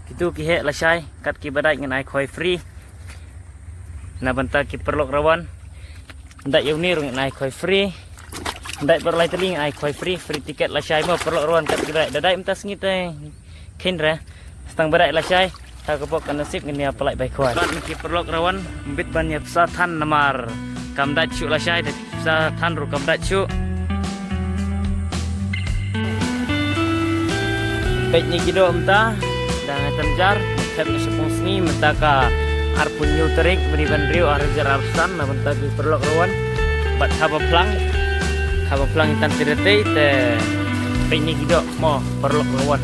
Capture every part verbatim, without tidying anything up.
Kitu ki heh lashai, kat ki ba dait ngin ai khoi free. Na bynta ki paralok rawan. Dait ïa une ruh ngin ai khoi free. Dait baroh lai tylli ngin ai khoi free, free ticket lashai mo paralok rawan kat ki ba dait. Da dait mynta sngi te. Khin re. Tang ba dait lashai. Ha ka pok ka nasib ngin ïa pynlait bai khoi. Bad ki paralok rawan, bit ban ïa pisa than namar kam dait shuh lashai, da pisa than ruh kam dait shuh. Peit ne ki doh mynta, dang ai tam jar, thep ne shaphang sngi, mynta ka arphew hynñiew tarik, bnai ba hynriew, ar hajar arphew san, na bynta ki paralok rawan. Bad haba phlang, haba phlang itan tire te, peit ne ki doh mo paralok rawan.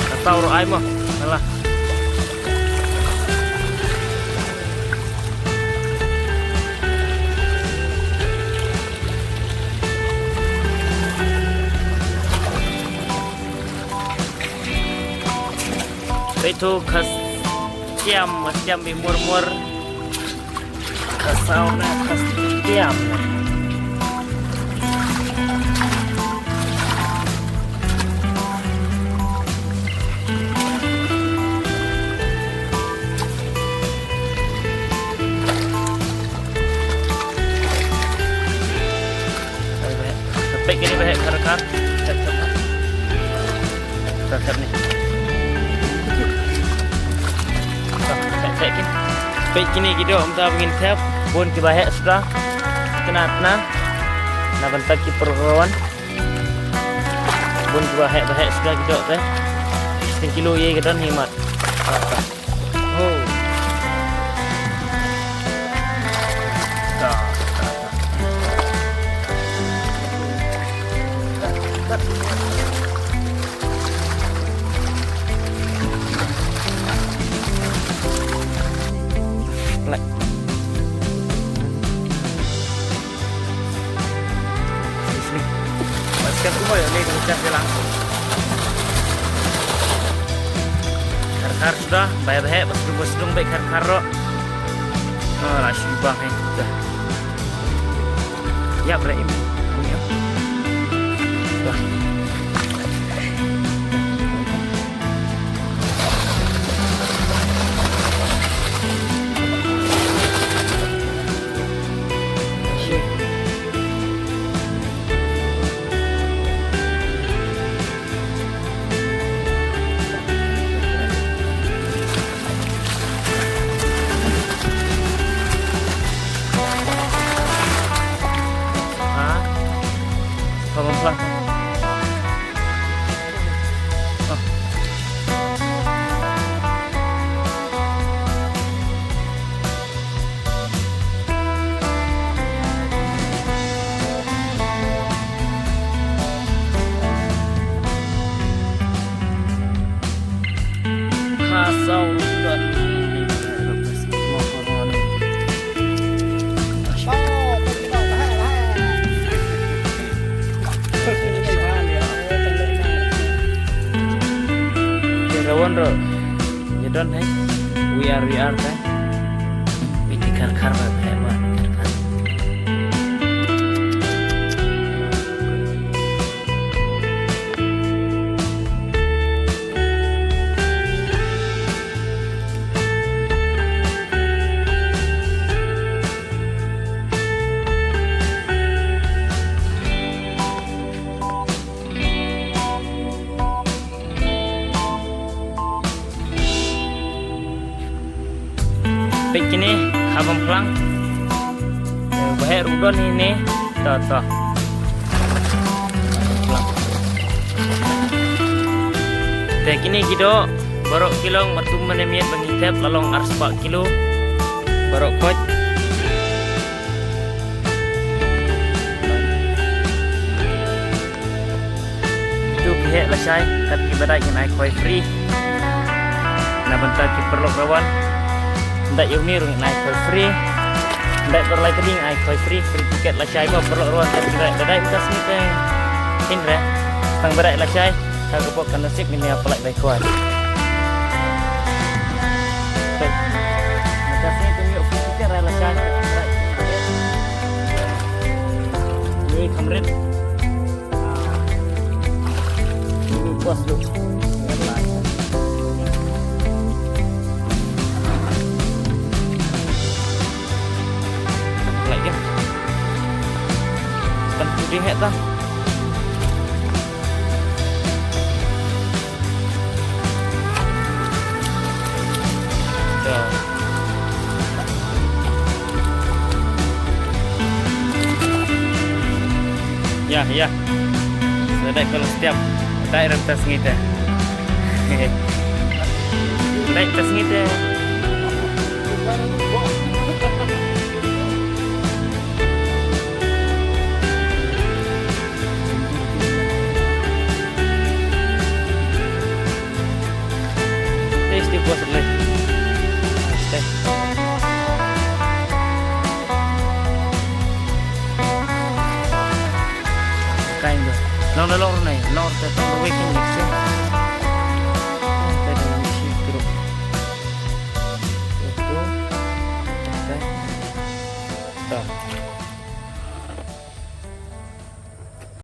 Ka saw ruh ai mo. Alah. Peit tu ka stiam, ka stiam bi mur mur. Ka saw na ka stiam na. Peit kine ba heh khar khar. Thep, thep, thep. Thep, thep ne. Thep, thep, thep kine. Peit kine ki doh mynta ba ngin thep. Bun ki ba heh suda. Tna, tna. Na bynta ki paralok rawan. Bun ki ba heh, ba heh suda ki doh te. Siteng kilo ïa ka don hi mat. Oh. Lait. Sini. Maskan tu mo, ni tu cas je lang. Khar khar suda, bai ba heh, ba sdung ba sdung, bai khar khar ruh. Ah, la shu bang heh. Dah. Ïa, bre im. Dah. Ha? Pha bang plang. Rawan ro. Ïa don hai. We are, we are hai. Piti khar khar ba hai ba khar khar. Peit kine, ha bang phlang. Ba heh ruh don hi ne. To, to. Te kine ki doh, baroh ki long, ba tum mane miet ba ngi thep, la long arspah kilo. Baroh khoit. Kitu ki heh lashai, kat ki ba dait ngin ai khoi free. Na bynta ki paralok rawan. Dait ïa une ruh ngin ai khoi free. Dait baroh lai tylli ngin ai khoi free, free ticket lashai mo paralok rawan kat ki ba dait, ba dait mynta sngi te. Khin re. Tang ba dait lashai, ha ka pok ka nasib ngin ïa pynlait bai khoi. Mynta sngi te ïoh free ticket re lashai. Heh ta. To. Ïa, ïa. Sa dei ka la step. Dei rem ta sngi te. Dei ta sngi te. Tei, tei, buat lei. Tei. Kain do. Long da lor nei, lor te tong weekend ni se. Tei, tei, ni si group. Itu. Tei. Ta.